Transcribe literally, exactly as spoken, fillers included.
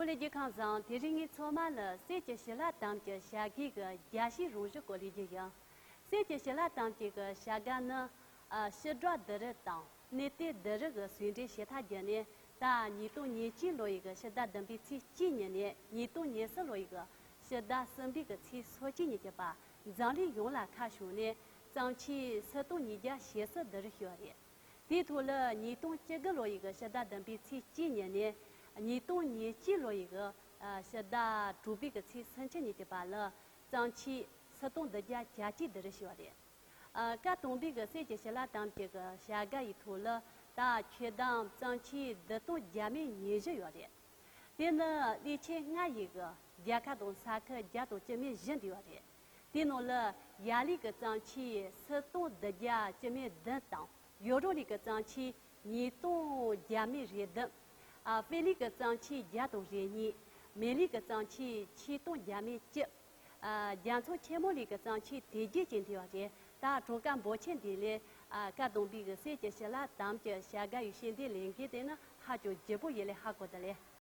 གསེར་གྱི་ཁང་བཟང་། དེ་རིང་ངས་ཚང་མ་ལ་གསེར་གྱི་ཞི་ལ་དམ་གྱི་བྱ་དགའི་གི་རྒྱ་ཆེའི་རང་བཞིན་སྐོར་ལས་རྒྱུ་ཡིན། གསེར་གྱི་ཞི་ལ་དམ་གྱི་གི་བྱ་དགའ་ནི་ཨ་ཕྱི་བསྒྲགས་བསྡུ་རུབ་དང་གནས་བརྟན་བསྡུ་རུབ་གི་ཟུང་འབྲེལ་བྱེད་ཐབས་བརྒྱུད་ནས། ད་ཉིས་སྟོང་ཉེར་གཅིག་ལོ་ཡི་གི་ཕྱི་ཟླ་བདུན་པའི་ཚེས་གཅིག་ཉིན་ནས་ཉིས་སྟོང་ཉེར་གསུམ་ལོ་ཡི་གི་ཕྱི་ཟླ་གསུམ་པའི་གི་ཚེས་སོ་གཅིག་ཉིན་གྱི་བར་འཛམ་གླིང་ཡོངས་ལ་ཁ་ཕྱོགས་ནས་གཙང་ཆུའི་ཆུ་སྟོང་ཉིས་བརྒྱ་ཞེ་གསུམ་བསྡུ་རུབ་ཞུས་པ་རེད། དེའི་ཐོག་ལ་ཉིས་སྟོང་བཅུ་དགུ་ལོ་ཡི་གི་ཕྱི་ཟླ་བདུན་པའི་ཚེས་གཅིག་ཉིན་ནས་ཉིས་སྟོང་ཉེར་གཅིག་ལོ་ཡི་གི་ཕྱི་ཟླ་དྲུག་པའི་གི་ཚེས་སུམ་ཅུ་ཉིན་གྱི་བར་ལ་གཙང་ཆུའི་ཆུ་སྟོང་བདུན་བརྒྱ་གྱ་གཅིག་བསྡུ་རུབ་ཞུས་པ་རེད། ཨ། སྐབས་དང་པོའི་གི་གསེར་གྱི་ཞི་ལ་དམ་གྱི་གི་བྱ་དགའ་ཡི་ཐོག་ལ་ད་ཆུ་དམ་གཙང་ཆུ་བདུན་སྟོང་བརྒྱ་མེད་ཉེར་བཞི་ཡོད་རེད། དེ་ནི་ལེ་ཚན་ལྔ་ཡི་གི་རྒྱལ་ཁབ་དང་ས་ཁུལ་བརྒྱ་དང་བཅུ་མེད་བཞི་འདུས་པ་རེད། དེའི་ནང་ལ་ཡ་ལི་གི་གཙང་ཆུ་ཆུ་སྟོང་བདུན་བརྒྱ་བཅུ་མེད་བདུན་དང་། ཡོ་རོབ་གླིང་གི་གཙང་ཆུ་ཉིས་སྟོང་བརྒྱ་མེད་རེ་བདུན། ཨ། ཧྥེ་གླིང་གི་གཙང་ཆུ་བརྒྱ་དང་རེ་གཉིས། མེ་གླིང་གི་གཙང་ཆུ་ཆིག་སྟོང་བརྒྱ་མེད་བཅུ། ཨ། རྒྱ་མཚོ་ཆེན་མོ་གླིང་གི་གཙང་ཆུ་དེ་བརྒྱད་ཅན་དེ་བ་རེད། ད་གྲངས་ཀ་འབོར་ཆེན་འདི་ལས། ཨ། སྐབས་དང་པོའི་གི་གསེར་གྱི་ཞི་ལ་དམ་གྱི་བྱ་དགའ་ཡི་ཤེས་ལྡན་ལས་འགུལ་དེ་ནི་ཧ་ཅང་ལྗིད་པོ་ཡིན་ལས་ཧ་གོ་ད་ལས།